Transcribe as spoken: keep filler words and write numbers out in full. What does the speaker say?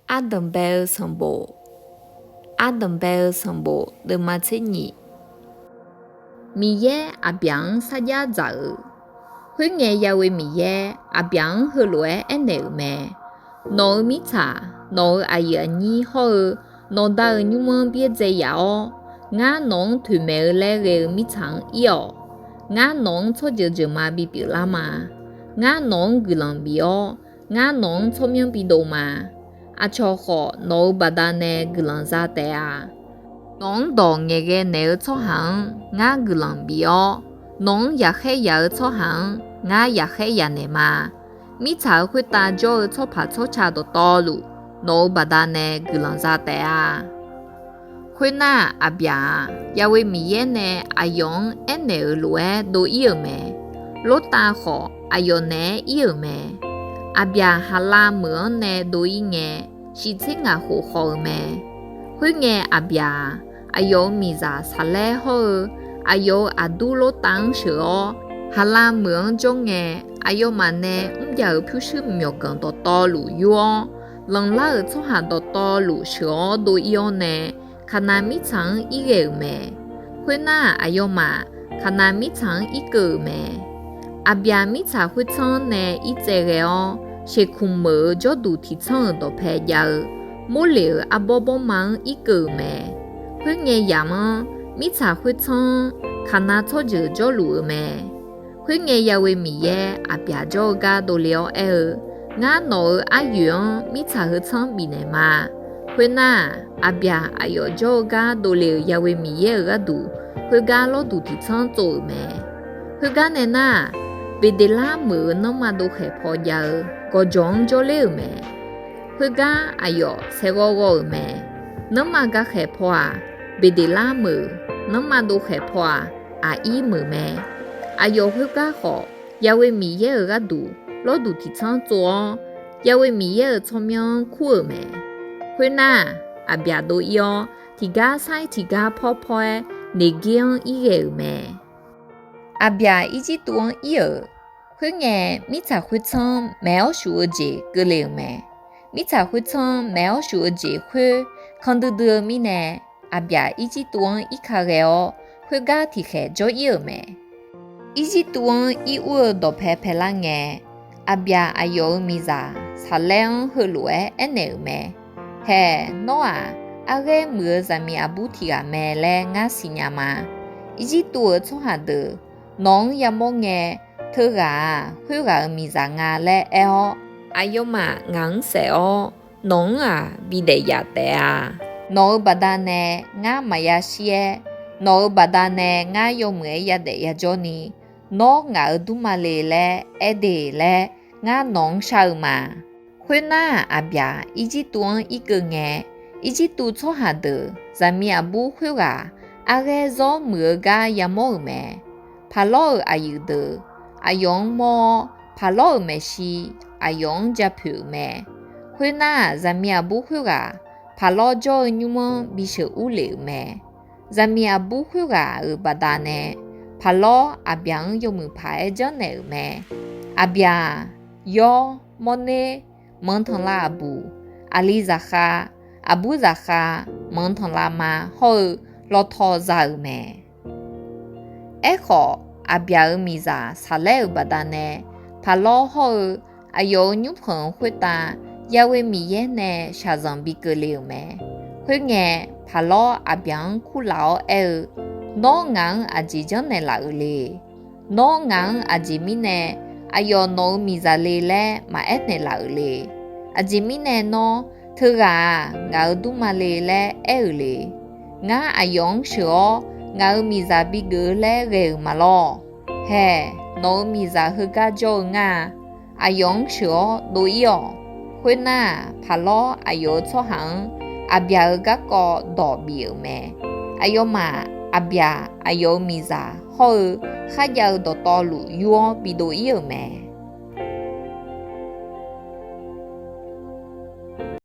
Ardanqbae-eu sanqbof. Ardanqbae-eu sanqbof deuvma tser nyif. Miqyaer Aqbyaq-anr sarjax dzaq-euq. Khoerngae, Ya'we Miqyaer Aqbyaq-anr heulof-aer aernaeq-euq mae: Nawq-euq mirtsaq, nawq-euq aqyuif aqnyir hawr-eu nawqda-euq nymr-anr byaerdzae yaf-awr, ngar nawq-anr toeqmaeq-eu laer ghae-eu mirtsaq-anr ir-awq. Ngar nawq-anr tsawrjeuq jeuqma bipyeuf lar ma. Ngar nawq-anr guiqlanq bif-awr, ngar nawq-anr tsawrmyanr bidov ma. Aqcawq khawf, nawq-euq baqdanae guiqlanq za taef-a. Nawq-anr dawq ngaeqghae naeq-eu tsawrhaq-anr ngar guiqlanq bif-awr, nawq-anr yaqkhaer yaq-eu tsawrhaq-anr ngar yaqkhaer yaq naeq ma. Mirtsaq-euq khoertav jawr-eu tsawrpaq tsawrca dawqtawvluf, nawq-euq baqdanae guiqlanq za taef-a. Khoernar, Aqbyaq-aq, Ya'we Miqyaer nae aqyawf-anr aernaeq-euq lof-aer dov-ir-euq mae. Lortav khawf, aqyawf naeq-aer ir-euq mae. Aqbyaq Haqlav meuq-anr nae dov-ir ngae, shif tser ngaq khof khawf-eu mae. Khoerngae, Aqbyaq-aq, aqyawf-euq miqzaq Saqlaer hawr-eu aqyawf-euq aqdur Lortav-anr sheuq-awr, Haqlav meuq-anr jawr ngae, aqyawfmaf nae mrjav-euq pyurshuir myawqganq dawqtawvluf yur-awr, lanqlar-euq tsawrhaq dawqtawvluf sheuq-awr dov-ir-awr nae, Kaqnav mirtsaq-anr ir ghae-euq mae. Khoernar, aqyawfmaf Kaqnav mirtsaq-anr irkeuv-euq mae. Aqbyaq mirtsaq khoertsanr-anr nae irtsaev ghae-awr, Seqkmq meuq-euq jawrduq tiqtsanr-euq dawqpae jav-eu Morleq-euq arbawr bawrma-anr irkeuv-euq mae. Khoerngae yamq-anr, mirtsaq khoertsanr-anr Kaqnav tsawrjeuq jawrluf-eu mae. Khoerngae, Ya'we Miqyaer Aqbyaq jawr-eu gar dovle-awr aer-eu, Ngar nawq-euq aryoeq-anr mirtsaq heu tsanr bifnaeq ma. Khoernar, Aqbyaq aqyawf jawr-eu gar dovle-euq Ya'we Miqyaer-euq gharduq, khoergar lawrduq tiqtsanr tsov-euq mae. Khoergar nae nar-aq, Beqdeqlar meuq-euq nanrma dov khaeq paw jav-eu gawqjawq-anr jawrler-euq mae. Khoergar aqyawf saeqghawv ghawv-euq mae. Nanrma gakhaeq paw-aq, Beqdeqlar meuq, nanrma dov khaeq paw-aq, Aqir meuq mae. Aqyawf khoergar khawf, Ya'we Miqyaer-euq gharduq lawrduq tiqtsanr tsov-awr, Ya'we Miqyaer-euq tsawrmyanr-anr kur-euq mae. Khoernar, Aqbyaq dov-ir-awr, tiqgar sar-aer tiqgar pawr pawr-aer, Neqgir-anr ir ghae-euq mae. Aqbyaq Irjirtuv-anr ir-euq. Khoerngae, mirtsaq khoertsanr maeq-awr shuf-eu jeq keuvle-euq mae. Mirtsaq khoertsanr maeq-awr shuf-eu jeq khoer kan duidui-eu mirnae, Aqbyaq Irjirtuv-anr irka ghae-awr, khoergar tiqkhaeq jawr-ir-euq mae. Irjirtuv-anr ir ur-eu dawqpae paelar ngae, Aqbyaq aqyawf-euq miqzaq Saqlaer-anr heulof-aer aernaeq-euq mae: Haeq, nawr-aq, arghaer muiq-eu zaqmiq aqbur tiq ghaq mae laer ngar siqnya ma. Irjirtuv-euq tsawrhaq deuq nawq-anr yamawr ngae, teughaq-aq, khoerghaq-euq miqzaq nga laer aer-awr, aqyawfmaf ngaq-anr saef-awr, nawq-anr-aq, bidaef yaf taef-a. Nawq-euq baqdanae ngar maqya shir-aer, nawq-euq baqdanae ngar yawmuiq-aer yadaef yajawr ni, nawr ngaq-euq dmrma le laer aer de laer ngar nawq-anr shar-eu ma. Khoernar, Aqbyaq Irjirtuv-anr irkeuv ngae, Irjirtuv tsawrhaq deuq zaqmiq aqbur khoerghaq arghaer zawr muiq-eu gar yamawr-euq mae. Paqlawr-euq aqyuif deuq aqyawf-anr mawr-awr, paqlawr-euq maeqshi aqyawf-anr ja poeq-euq mae. Khoernar, zaqmiq aqbur khoerghaq paqlawr jawr-eu nymr-anr bisheuq urlef-euq mae. Zaqmiq aqbur khoerghaq-euq baqdanae, paqlawr Aqbyaq-anr yawmuiq paq-aer janrnaeq-euq mae. Aqbyaq-aq, yawr, mawrner, manqtanqlav aqbuq, aqli zaqkhav, aqbur zaqkhav, manqtanqlav ma hawr-eu lawtaw za-euq mae. Aerkhawf, Aqbyaq-euq miqzaq Saqlaer-euq baqdanae, paqlawr hawr-eu aqyawf-euq nymrpanq-euq khoertav Ya'we Miqyaer nae shaqzanq bi keuvle-euq mae. Khoerngae, paqlawr Aqbyaq-anr kurlaf-awr aer-eu, Nawr ngaq-anr aqjeq janrnaeq laf-euq le? Nawr ngaq-anr aqjeq mirnae aqyawf nawq-euq miqzaq le laer maqaer naeqlaf-euq le? Aqjeq mirnae nawr, Teughaq-aq, ngaq-euq dmrma le laer aer-euq le? Ngar aqyawf-anr sheuq-awr ngaq-euq miqzaq bigeuf-eu laer ghae-euq maqlawr. Haeq, nawq-euq miqzaq heugar jawr-eu ngar-a. Aqyawf-anr sheuq-awr dov-ir-awq. Khoernar, paqlawr aqyawf-euq tsawrhaq-anr Aqbyaq-euq garkawv dawq bif-euq mae. Aqyawfmaf Aqbyaq aqyawf-euq miqzaq hawr-eu kharjav-eu dawqtawvluf yur-awr bidov-ir-euq mae.